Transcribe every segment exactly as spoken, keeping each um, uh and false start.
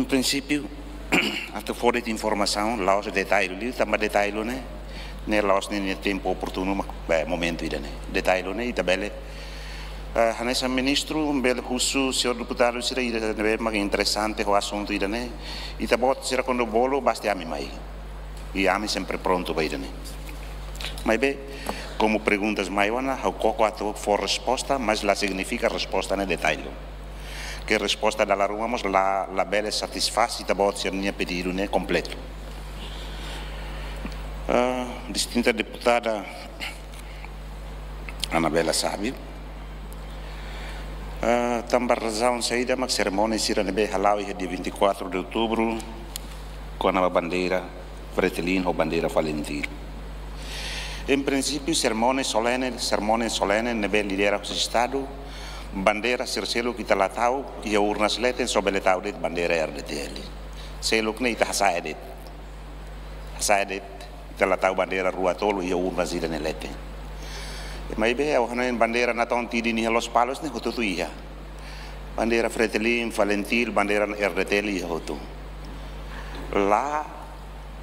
Prinsípiu, atu fó de'it informasaun, la'ós detalle liu, tanba detalle ne'e, ne'e la'ós ninia tempu oportunu mak, eh, momentu ida-ne'e. Detalle ne'e, ita bele, eh, hanesan ministru, bele husu, señór deputadu sira ida ne'ebé mak interesante ho asuntu ida-ne'e, ita-boot sira kuandu bolu, basta ami mai. I ami sempre prontu ba ida-ne'e. Maibé, komu perguntas mai ona, ha'u koko atu fó resposta, mas la signifika resposta ne'e detalle. Ke resposta dala ruma mós la, labele satisfás ita-boot sira-nia pedidu ne'e kompletu. Ah, distinta deputada Anabela Sabio. Ah, tanba razaun saida mak serimónia sira ne'ebé hala'o iha dia vinte e quatro de outubro, kona-ba bandeira Fretilin ho bandeira Falintil. Em princípio, serimónia solene, serimónia solene ne'ebé lidera husi Estadu, bandeira sira seluk ita la tau iha urnas leten, só bele tau de'it bandeira R D T L. Seluk ne'e ita hasa'e de'it. Hasa'e de'it, ita la tau bandeira rua tolu iha urnas ida-ne'e leten. Maibé, ha'u hanoin bandeira natoon tidin iha Lospalos ne'e hotu-hotu iha. Bandeira Fretilin, Falintil, bandeira R D T L iha hotu. La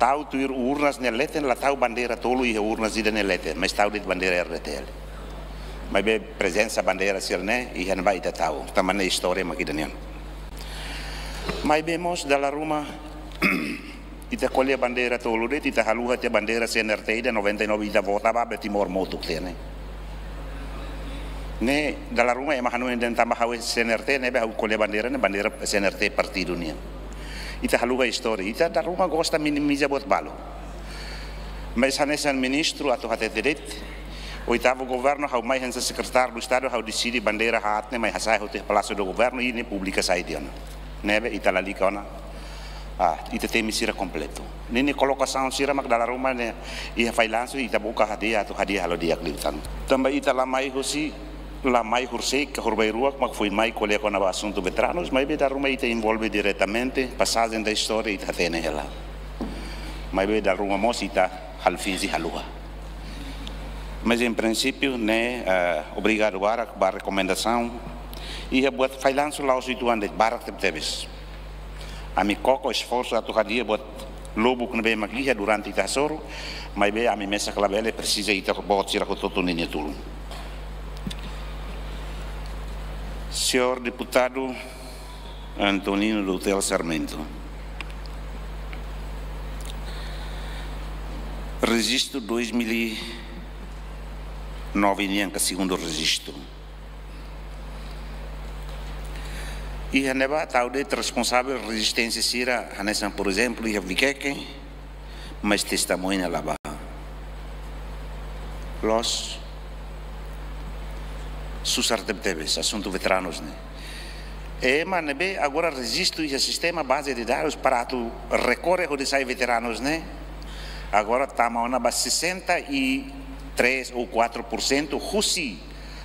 tau tuir urnas ne'e leten, la tau bandeira tolu iha urnas ida-ne'e leten, mas tau de'it bandeira R D T L. Maibé prezensa bandeira sira-ne'e, iha ne'ebá ita tau, tanba ne'e istória mak ida-ne'e. Maibé mós dala ruma, ita ko'alia bandeira tolu de'it, ita haluha tiha bandeira C N R T ida noventa e nove ita vota ba be Timor motuk tiha ne'e. Ne'e dala ruma ema hanoin dehan tanba ha'u C N R T ne'ebé ha'u ko'alia bandeira ne'e bandeira C N R T partidu nian. Ita haluha istória, ita dala ruma gosta minimiza buat balu. Mas hanesan ministru atu hatete de'it, oitavu governu ha'u mai hanesan sekretáriu do Estadu ha'u deside bandeira haat ne'e mai hasa'e hotu iha Palácio do Governo i ne'e publika sai tiha ona. Ne'ebé ita lalika ona. Ah, ita temi sira kompletu. Ninia kolokasaun sira mak dala ruma ne'e iha failansu ita buka hadi'a atu hadi'a halo di'ak liután. Tanba ita la mai husi, la mai horisehik ka horibairuak mak foin mai ko'alia kona-ba asuntu veteranus, maibé dala ruma ita envolve diretamente, pasajen da istória ita hatene hela. Maibé dala ruma mós ita halo finje haluha. Mas em princípio, ne'e, eh, obrigadu barak ba rekomendasaun. Iha buat failansu la'ós uitoan de'it, barak tebetebes. Ami koko esforsu atu hadi'a buat lubuk ne'ebé mak iha durante ita hasoru, maibé ami mesak labele, presiza ita-boot sira hotu-hotu ninia tulun. Señór Deputadu Antonino Dutel Sarmento. Rejistu dois mil e nove nian ka segundu rejistu. Iha ne'ebá tau de'it responsavel rezisténsia sira, hanesan, por ezemplu, iha Viqueque, mas testemuña la bá. Loos, susar tebetebes asuntu veteranus ne'e. Ema ne'ebé agora rejistu iha sistema baze de dadus para atu rekorre hodi sai veteranus ne'e, agora tama ona ba sessenta e três ou quatro por cento husi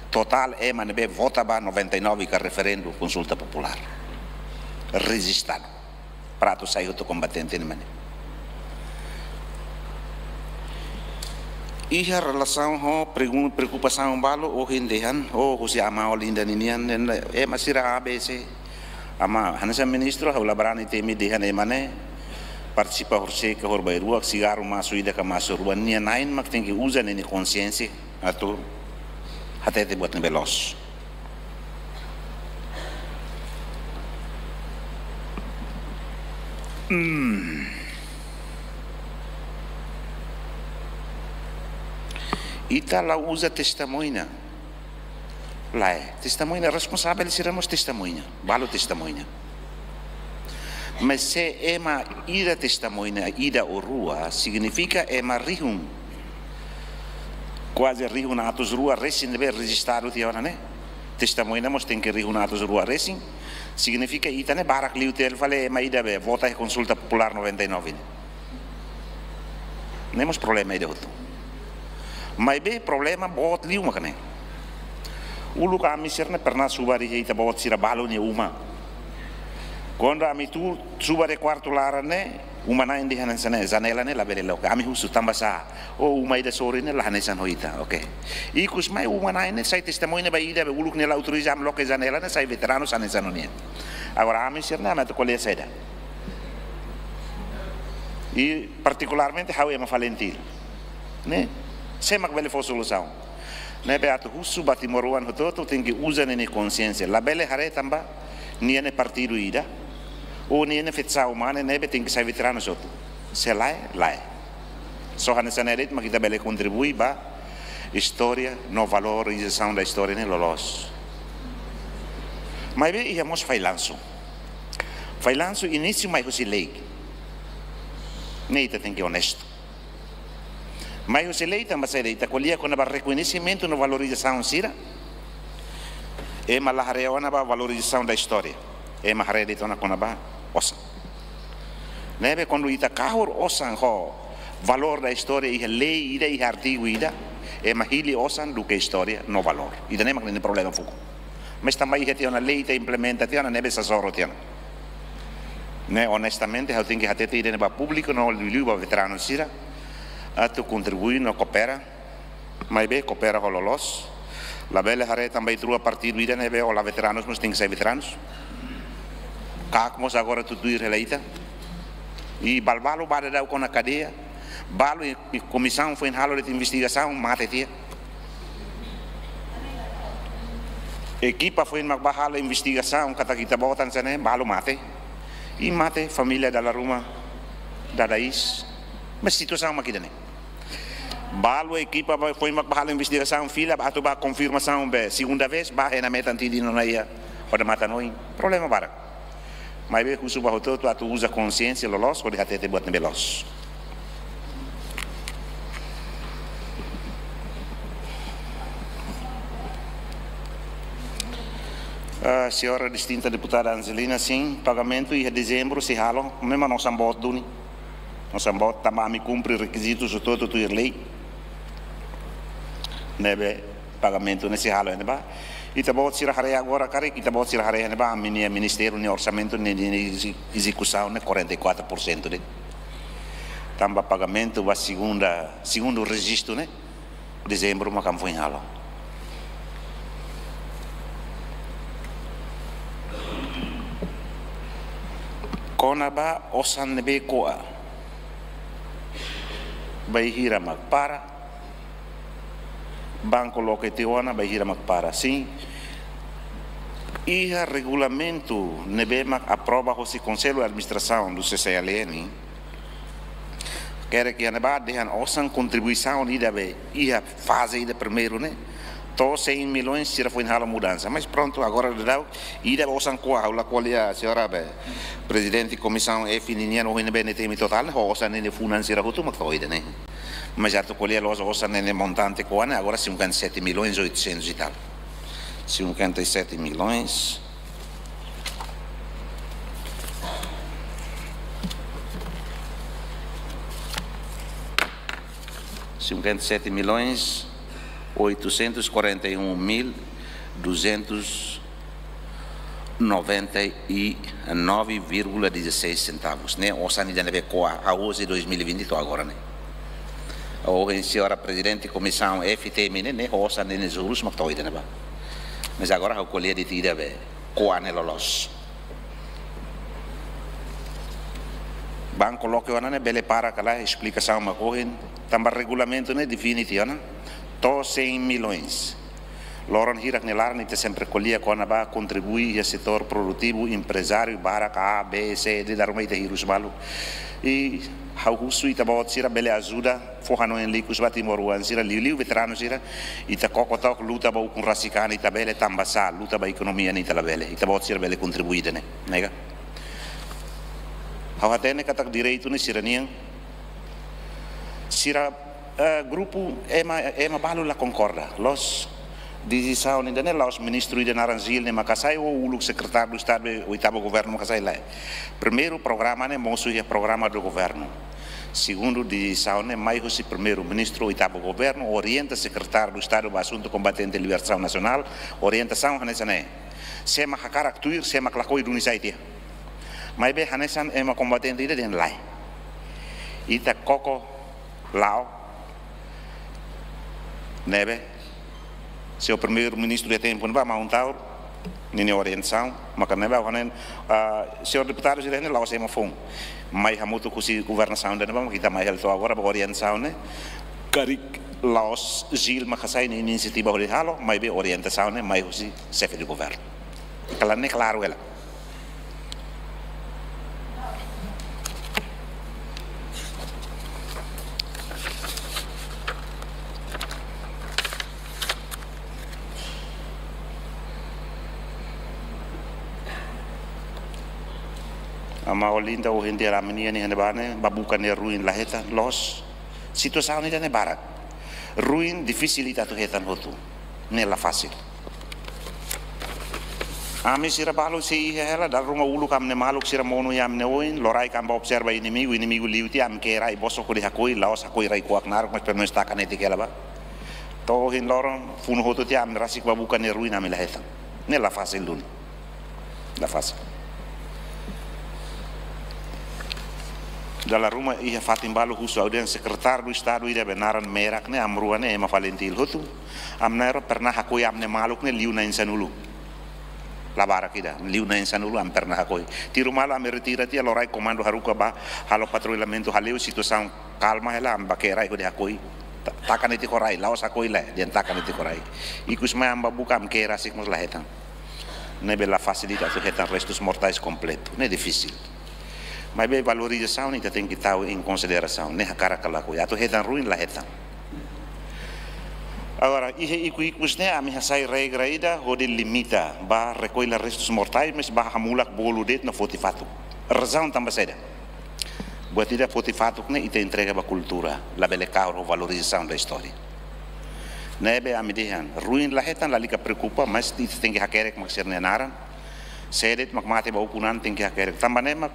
totál ema ne'ebé vota ba noventa e nove ka referendu, konsulta populár. Rejistadu. Para atu sai hotu kombatente ne'e mane. Iha relasaun ho preoku-, preokupasaun balu ohin dehan, o husi Amá Olinda ninian, ema sira A B C. Amá, hanesan ministru, ha'u la brani temi dehan ema ne'e partisipa horisehik ka horibairuak, sigarru masu ida ka masu rua, nia na'in mak tenke uza ninia konsiénsia atu hatete buat ne'ebé loos. Hmm. Ita la uza testemuña. Lae, testemuña, responsavel sira mós testemuña, balu testemuña. Mas se ema ida testemuña, ida ou rua, signifika ema rihun. Kuaze rihun atus rua resin ne'ebé rejistadu tiha ona ne'e. Testemuña mós tenke rihun atus rua resin. Signifika ita ne'e barak liu tiha fali ema ida be vota iha konsulta populár noventa e nove ne'e. Ne'e mós problema ida hotu. Maibé problema boot liu mak ne'e. Uluk ami sira ne'e pernah subar iha ita-boot sira balu nia uma. Kuandu ami tuur subar iha kuartu laran ne'e, uma na'in dehan hanesan ne'e, janela ne'e labele loke. Ami husu tanba sá. O uma ida sorin ne'e la hanesan ho ita. Oke. Ikus mai uma na'in ne'e sai testemuña ba ida be uluk nia la autoriza ami loke janela ne'e, sai veteranus hanesan ho nia. Agora ami sira ne'e ami atu ko'alia saida. I partikularmente ha'u ema FALINTIL, ne'e? Sé mak bele fó solusaun? Ne'ebé atu husu ba timoroan hotu-hotu tenke uza ninia konxiénsia. Labele haree tanba nia ne'e partidu ida, ou nia ne'e fetsau mane, ne'ebé tenke sai veteranus hotu. Se lae, lae. Só hanesan ne'e de'it mak ita bele kontribui ba istória no valorizasaun da istória ne'e loloos. Maibé iha mós fallansu. Fallansu inísiu mai husi lei. Ne'e ita tenke onestu. Mai husi lei tanba saida? Ita ko'alia kona-ba rekoñesimentu no valorizasaun sira. Ema la haree ona ba valorizasaun da istória. Ema haree de'it ona kona-ba osan. Ne'ebé kuandu ita kahur osan ho valór da istória iha lei ida, iha artigu ida, ema hili osan duké istória no valór. Ida-ne'e mak ninia problema fuuk. Mas tanba iha tiha ona lei, ita implementa tiha ona, ne'ebé sasoro tiha ona. Ne'e, onestamente, ha'u tenke hatete ida-ne'e ba públiku no liuliu ba veteranu sira, atu kontribui no koopera, maibé koopera ho loloos. Labele haree tanba ita rua partidu ida ne'ebé ó la veteranus mós tenke sai veteranus. Kaak mós agora tutuir hela ita. I balu-balu ba daudaun kona kadeia. Balu i, i komisaun foin halo de'it investigasaun, mate tiha. Ekipa foin mak ba halo investigasaun katak ita-boot hanesan ne'e, balu mate. I mate, família dala ruma dada iis. Mas situasaun mak ida-ne'e. Balu ekipa ba, foin mak ba halo investigasaun, fila ba atu ba konfirmasaun be segunda vez, ba hena metan tidin ona iha odamatan oin. Problema barak. Maibé husu ba hotu-hotu atu uza konxiénsia loloos, hodi hatete buat ne'ebé loos. Ah, señora distinta deputada Angelina, sin, pagamentu iha dezembru sei halo, memang osan boot duni. Osan boot tanba ami kumpre rekizitu hotu-hotu tuir lei. Ne'ebé pagamentu ne'e sei halo iha ne'ebá. Ita-boot sira haree agora karik, ita-boot sira haree iha ne'ebá, ami-nia ministériu nia orsamentu ne'e, ne'e, ne'e ezi-, ezekusaun ne'e quarenta e quatro por cento de'it. Tanba pagamentu ba segunda, segundu rejistu ne'e, dezembru mak ami foin halo. Kona-ba osan ne'ebé ko'a, bainhira mak para, banku loke tiha ona, bainhira mak para. Sin, iha regulamentu ne'ebé mak aprova hosi Konsellu Administrasaun do C C L N, kere ke iha ne'ebá dehan osan kontribuisaun ida be iha faze ida primeiru ne'e, to'o cem milhões sira foin halo mudansa. Mas prontu, agora daudaun, ida be osan ko'a, ha'u la ko'alia, señora be, prezidente Komisaun F ninian, ohin ne'ebé ne'e temi totál ne'e, ho osan ne'e, ne'e funan sira hotu mak to'o ida-ne'e. Mas atu ko'alia loos osan ne'e, ne'e montante ko'a ne'e, agora cinquenta e sete milhões oitocentos e tal. Cinquenta e sete milhões. Cinquenta e sete milhões oitocentos e quarenta e um mil duzentos noventa e nove vírgula dezasseis centavos, ne'e osan ida ne'ebé ko'a, hahú husi dois mil e vinte to'o agora ne'e. Ohin señora prezidente Komisaun F temi ne'e, ne'e osan ne'e, ne'e juros mak to'o ida ne'ebá. Mas agora ha'u ko'alia de'it ida be ko'a ne'e loloos. Banku loke ona ne'e bele para ka lae, esplikasaun mak ohin, tanba regulamentu ne'e define tiha ona, to'o cem milhões. Loron hirak nia laran ita sempre ko'alia kona-ba kontribui iha setór produtivu, emprezáriu barak A, B, C, D, dala ruma ita hirus balu. I ha'u husu ita-boot sira bele ajuda, fó hanoin ikus ba timoroan sira, liuliu veteranu sira, ita koko took luta ba ukun rasik an, ita bele, tanba sá, luta ba ekonomia ne'e ita labele, ita-boot sira bele kontribui ida-ne'e, nega. Ha'u hatene katak direitu ne'e sira-nian, sira, eh, grupu ema, ema balu la konkorda. Loos, desizaun ida-ne'e la'ós ministru ida naran Gil ne'e mak hasai, ou uluk sekretáriu do Estadu, oitavu governu mak hasai, lae. Primeiru programa ne'e mosu iha programa do governu. Segundu desizaun ne'e mai husi primeiru-ministru, oitavu governu, orienta sekretáriu do Estadu ba asuntu kombatente libertasaun nasionál, orientasaun hanesan ne'e. Sé mak hakarak tuir, sé mak lakohi duni sai tiha. Maibé hanesan ema kombatente ida dehan lae. Ita koko la'o ne'ebé, señór primeiru-ministru iha tempu ne'ebá, Maun Taur, Ninia orientasaun, maka ne'ebá hanesan, ah, señór deputadu sira ne'e la'ós ema foun. Mai hamutuk husi governasaun ida-ne'ebá, mak ita mai halo to'o agora ba orientasaun ne'e. Karik la'ós Gil mak hasai ninia inisiativa hodi halo, maibé orientasaun ne'e mai husi xefe de governu. Klaru ne'e, klaru hela. Ama Olinda, ohin tiha ami-nia nia ne'ebá ne'e, ba buka ne'e ruin, la hetan, loos. Situasaun ida-ne'e barak. Ruin, difisil ita atu hetan hotu. Ne'e la fasil. Ami sira balu sei iha hela, dala ruma uluk ami-nia maluk sira monu iha ami-nia oin, loraik ami ba observa inimigu, inimigu liu tiha ami ke'e rai bosok hodi hakoi, la'ós hakoi rai-kuak naruk, mas pelumenus taka netik hela ba. To'o ohin loron, funu hotu tiha ami rasik ba buka ne'e ruin ami la hetan. Ne'e la fasil duni. La fasil. Dala ruma iha fatin balu husu, ha'u dehan sekretáriu Estadu ida be naran merak ne'e, ami rua ne'e ema FALINTIL hotu. Ami na'in-rua pernah hakoi ami-nia maluk ne'e liu na'in-sanulu. La barak ida, liu na'in-sanulu ami pernah hakoi. Tiru malu ami retira tiha, loraik komandu haruka ba halo patrullamentu, hale'u situasaun kalma hela, ami ba ke'e rai hodi hakoi. Ta-, taka netik ho rai, la'ós hakoi lae, dehan taka netik ho rai. Ikus mai ami ba buka, ami ke'e rasik mós la hetan. Ne'ebé la fasil ita atu hetan restus mortais kompletu, ne'e difisil. Maibé valorizasaun ita tenke tau em consideração, ne'e hakarak ka lakohi. Atu hetan ruin la hetan. Agora, iha ikus-ikus ne'e ami hasai regra ida hodi limita ba rekolla restus mortais, mas ba hamulak bolu de'it no foti fatuk. Razaun tanba saida? Buat ida foti fatuk ne'e ita entrega ba kultura, labele kaer ho valorizasaun da istória. Ne'ebé ami dehan, ruin la hetan, lalika preokupa, mas ita tenke hakerek mak sira-nia naran. Sé de'it mak mate ba ukun an tenke hakerek. Tanba ne'e mak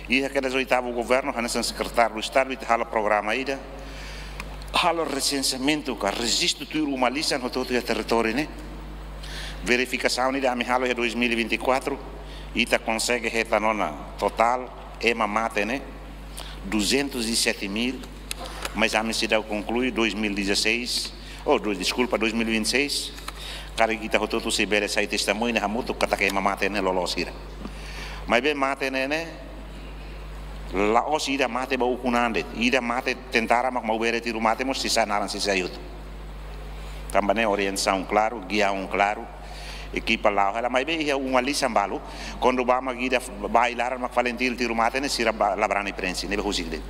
iha kedas oitavu governu, hanesan sekretáriu Estadu, ita halo programa ida, halo resenseamentu ka rejistu tuir uma lisan hotu-hotu iha territóriu ne'e. Verifikasaun ida ami halo iha dois mil e vinte e quatro, ita konsege hetan ona totál ema mate ne'e duzentos e sete mil, mas ami seidauk konklui dois mil e dezasseis, oh, dois, deskulpa, dois mil e vinte e seis, karik ita hotu-hotu sei bele sai testemuña hamutuk katak ema mate ne'e loloos hira. Maibé mate ne'e ne'e, la'ós ida mate ba ukun an de'it, ida mate tentara mak Maubere tiru mate mós sira-nia naran sei sai hotu. Tanba ne'e orientasaun klaru, giaun klaru, ekipa la'o hela, maibé iha uma lisan balu, kuandu ba mak ida ba ai-laran mak FALINTIL tiru mate ne'e sira ba, la brani prenxe, ne'ebé husik de'it.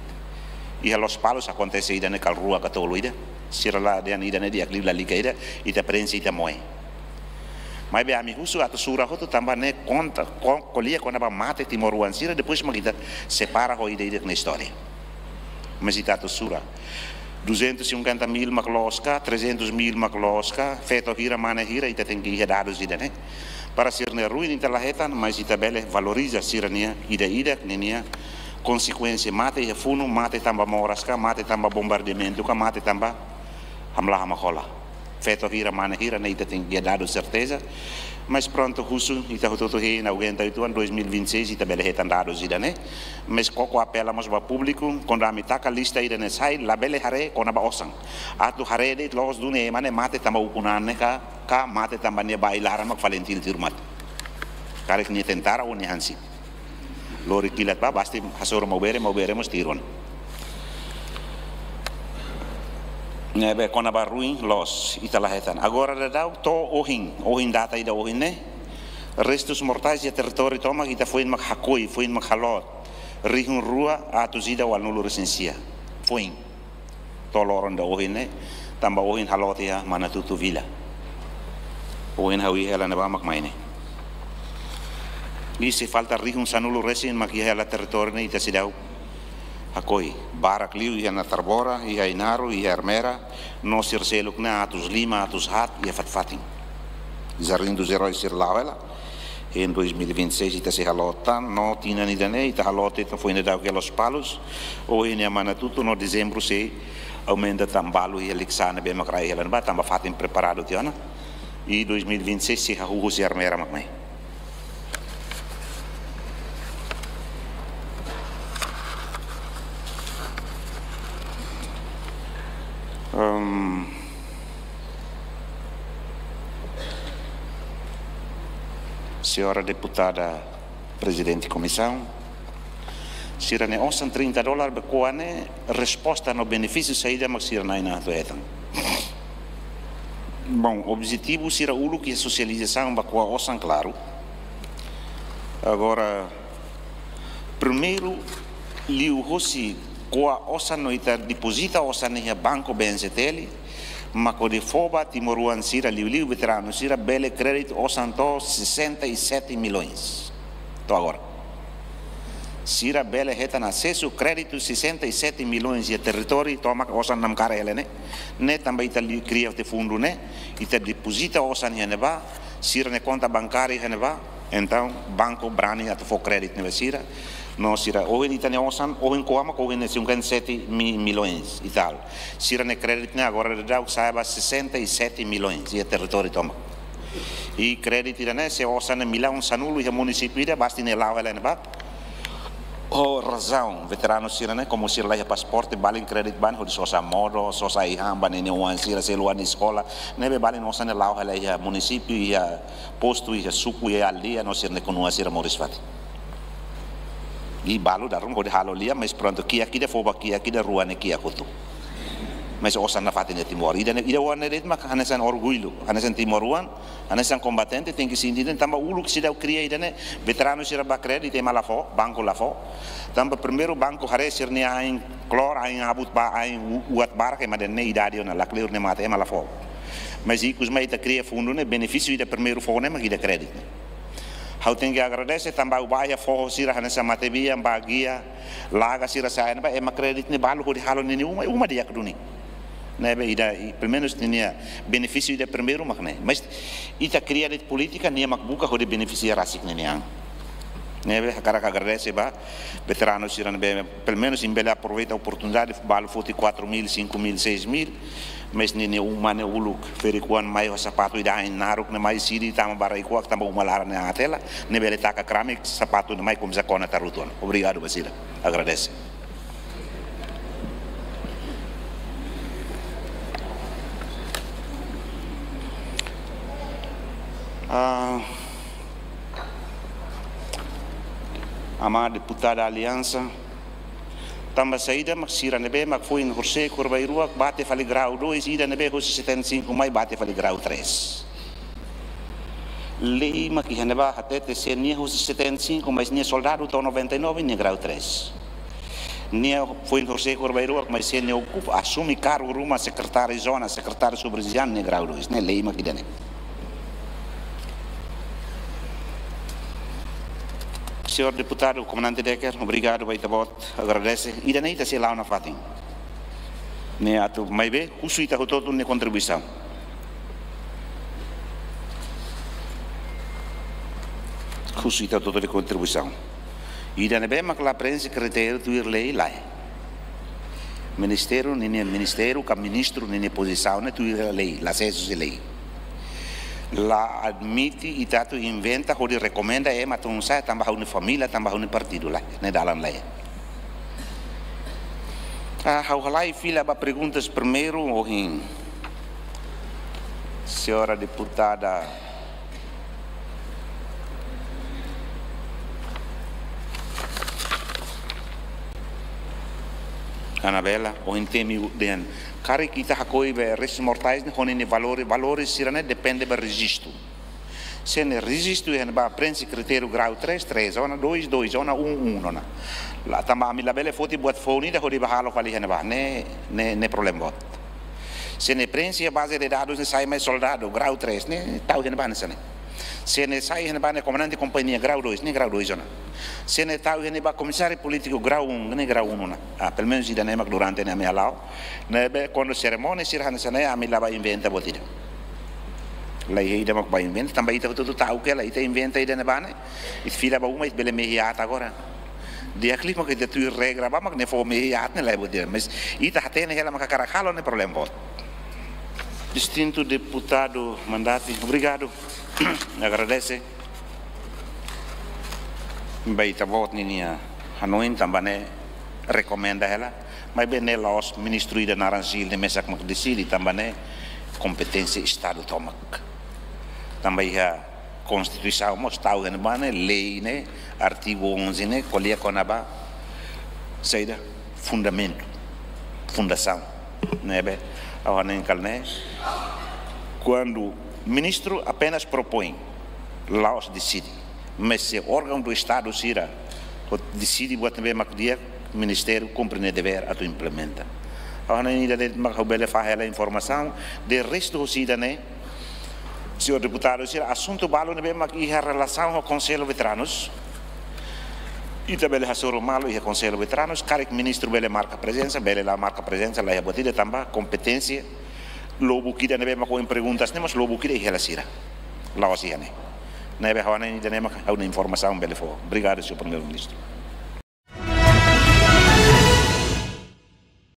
Iha Lospalos akontese ida-ne'e kala rua ka tolu ida, sira la dehan ida-ne'e di'ak liu, lalika ida, ita prenxe ita moe. Maibé ami husu atu sura hotu tanba ne'e konta, ko-, ko'alia kona-ba mate timoroan sira, depois mak ita separa ho ida-idak nia istória. Mas ita atu sura. Duzentos e cinquenta mil mak loos ka, trezentos mil mak loos ka, feto hira, mane hira, ita tenke iha dadus ida-ne'e. Para sira-nia ruin ita la hetan, mas ita bele valoriza sira-nia ida-idak ninia konsekuénsia, mate iha funu, mate tanba moras ka, mate tanba bombardeamentu ka, mate tanba hamlaha mak hola. Feto hira, mane hira, ne'e ita tenke iha dadus serteza. Mas prontu, husu, ita hotu-hotu hein, aguenta uitoan, dois mil e vinte e seis ita bele hetan dadus ida-ne'e. Mas koko apela mós ba públiku, kuandu ami taka lista ida-ne'e sai, labele haree kona-ba osan. Atu haree de'it loos duni ema ne'e mate tanba ukun an ne'e ka, ka mate tanba nia ba ai-laran mak FALINTIL tiru mate. Karik nia tentara ou nia hansip. Lori kilat ba, basta hasoru Maubere, Maubere mós tiru ona. Ne'ebé kona-ba ruin, loos, ita la hetan. Agora daudaun to'o ohin, ohin data ida ohin ne'e, restus mortais iha territóriu tomak ita foin mak hakoi, foin mak haloot, rihun rua atus ida ualunulu resin sia. Foin. To'o loron ida ohin ne'e, tanba ohin haloot iha Manatutu vila. Ohin ha'u iha hela ne'ebá mak mai ne'e. I sei falta rihun sanulu resin mak iha hela territóriu ne'e ita seidauk hakoi. Barak liu iha Natarbora, iha Ainaro, iha Ermera, no sira seluk ne'e atus lima, atus haat, iha fatin-fatin. Jardim dos Heróis sira la'o hela. Em dois mil e vinte e seis ita sei haloot tan, no tinan ida-ne'e ita haloot tan foin daudauk iha Lospalos, ohin iha Manatutu, no dezembru sei aumenta tan balu iha Likisá ne'ebé mak rai hela ne'ebá, tanba fatin preparadu tiha ona. I dois mil e vinte e seis sei hahú husi Ermera mak mai. Ehm, Señora Deputada Prezidente Komisaun, sira-nia osan trinta dólar be ko'a ne'e, resposta no benefísiu saida mak sira na'in-na'in atu hetan? Bom, objetivu sira uluk iha sosializasaun ba ko'a osan, klaru. Agora, primeiru, liuhosi ko'a osan no ita depozita osan iha banku B N C T L, mak hodi fó ba timoroan sira, liuliu veteranu sira, bele kréditu osan to'o sessenta e sete milhões. To'o agora sira bele hetan asesu kréditu sessenta e sete milhões iha territóriu tomak, osan namkari hela ne'e. Ne'e tanba ita liu kria tiha fundu ne'e, ita depozita osan iha ne'ebá, sira-nia konta bankária iha ne'ebá, entaun banku brani atu fó kréditu ne'e ba sira. No sira, ohin ita-nia osan, ohin ko'a mak ohin ne'e cinquenta e sete mi-, milhões e tal. Sira-nia kréditu ne'e agora daudaun sa'e ba sessenta e sete milhões iha territóriu tomak. I kréditu ida-ne'e, se osan ne'e millaun sanulu iha munisípiu ida, basta ne'e la'o hela ne'ebá. Ho razaun, veteranu sira-ne'e, komu sira la iha pasaporte, balun kréditu ba ne'e hodi sosa modo, sosa ai-han ba ninia oan sira, selu an eskola. Ne'ebé balun osan ne'e la'o hela iha munisípiu, iha postu, iha suku, iha aldeia, no sira-nia knua sira moris fatin. I balu dala ruma hodi halo lia, mas prontu, kiak ida fó ba kiak ida, rua ne'e kiak hotu. Mas osan nafatin iha Timor. Ida-ne'e, ida-ne'e mak hanesan orgullu, hanesan timoroan, hanesan kombatente tenke sente, tanba uluk seidauk kria ida-ne'e, veteranu sira bá kréditu ema la fó, banku la fó. Tanba primeiru banku haree sira-nia ain kleur, ain abut ba, ain u-, uat barak, ema ida-ne'e idade ona la kleur, ne'e mate, ema la fó. Mas ikus mai ita kria fundu ne'e, benefísiu ida primeiru fó ne'e mak ida kréditu ne'e. Ha'u tenke agradese tanba ha'u bá iha foho sira hanesan matebian, bagia, laga sira sa'e ne'ebá, ema kréditu ne'e balu hodi halo ninia uma, uma di'ak duni. Ne'ebé ida, i, pelumenus ninia benefísiu ida primeiru mak ne'e. Mas ita kria de'it polítika, nia mak buka hodi benefisia rasik ninia an. Ne'ebé hakarak agradese ba veteranu sira ne'ebé, pelumenus imi bele aproveita oportunidade, balu foti quatro mil, cinco mil, seis mil, mas ninia uma ne'e uluk, ferik-oan mai ho sapatu ida ain naruk ne'e mai, siri tama ba rai-kuak tanba uma laran ne'e aat hela, ne'e bele taka kramik sapatu ne'e mai komesa kona tarutu ona. Obrigadu ba sira. Agradese. Ah, amá deputada Aliansa, tanba saida mak sira ne'ebé mak foin horisehik ho rua-nulu-resin-rua bá tiha fali grau dois, ida ne'ebé hosi setenta e cinco mai bá tiha fali grau três? Lei mak iha ne'ebá hatete se nia hosi setenta e cinco, mas nia soldadu to'o noventa e nove, nia grau três. Nia foin horisehik ho rua-nulu-resin-rua, mas se nia okupa, asume kargu ruma sekretáriu zona, sekretáriu subrejizionál, nia grau dois. Ne'e lei mak ida-ne'e. Señór Deputadu, Komandante Decker, obrigadu ba ita-boot, agradese. Ida-ne'e ita sei la'o nafatin. Ne'e atu maibé, husu ita hotu-hotu nia kontribuisaun. Husu ita hotu-hotu nia kontribuisaun. Ida ne'ebé mak la prenxe kritériu tuir lei, lae. Ministériu ninia, ministériu ka ministru ninia pozisaun ne'e tuir lei, la asesu husi lei. La admite ita atu inventa hodi rekomenda ema atu sa'e tanba ha'u-nia família, tanba ha'u-nia partidu, lae. Ne'e dalan lei. Ah, ha'u halai fila ba perguntas primeiru, ohin. Señora Deputada Anabela, ohin temi dehan, karik ita hakoi be restes mortais ne'e ho ninia valór, valores sira-ne'e depende ba rejistu. Se nia rejistu iha ne'ebá prenxe kritériu grau três, três ona, dois, dois ona, um, um ona. La tanba ami labele foti buat foun ida hodi bá halo fali iha ne'ebá, ne'e, ne'e, ne'e problema boot. Se nia prenxe iha baze de dadus ne'e sai mai soldadu, grau três, ne'e tau iha ne'ebá hanesan ne'e. Se nia sai iha ne'ebá ne'e komandante kompañia, grau dois, ne'e grau dois ona. Se nia tau iha ne'ebá komisáriu polítiku, grau um, ne'e grau um ona. Ah, pelumenus ida-ne'e mak durante ne'e ami hala'o. Ne'ebé kuandu serimónia sira hanesan ne'e ami la bá inventa buat ida. Laiha ida mak bá inventa, tanba ita hotu-hotu ta'uk hela, ita inventa ida ne'ebá ne'e, ita fila ba uma, ita bele mehi aat agora. Di'ak liu mak ita tuir regra ba mak ne'e fó mehi aat ne'e lae buat ida. Mas ita hatene hela mak hakarak halo ne'e problema boot. Distintu Deputadu Mandati, obrigadu. Agradese. Ba ita-boot ninia hanoin tanba ne'e rekomenda hela. Maibé ne'e la'ós ministru ida naran Gil ne'e mesak mak deside, tanba ne'e kompeténsia Estadu tomak. Tanba iha Konstituisaun mós tau iha ne'ebá ne'e, lei ne'e, artigu onze ne'e, ko'alia kona-ba saida, fundamentu, fundasaun, ne'ebé ha'u hanoin katak ne'e, kuandu ministru apenas propoin, la'ós deside, mas se órgaun do Estadu sira deside buat ne'ebé mak di'ak, ministériu kumpre nia devér atu implementa. Ha'u hanoin ida-ne'e mak ha'u bele fahe hela informasaun, de restu husi ida-ne'e, señór deputadu sira, asuntu balu ne'ebé mak iha relasaun ho Konsellu Veteranus, ita bele hasoru malu iha Konsellu Veteranus, karik ministru bele marka prezensa, bele la marka prezensa, laiha buat ida tanba kompeténsia lubuk ida ne'ebé mak ohin perguntas ne'e mós lubuk ida iha hela sira. La'ós iha ne'e. Ne'ebé ha'u hanoin ida-ne'e mak ha'u-nia informasaun bele fó. Obrigadu, señór Primeiru-Ministru.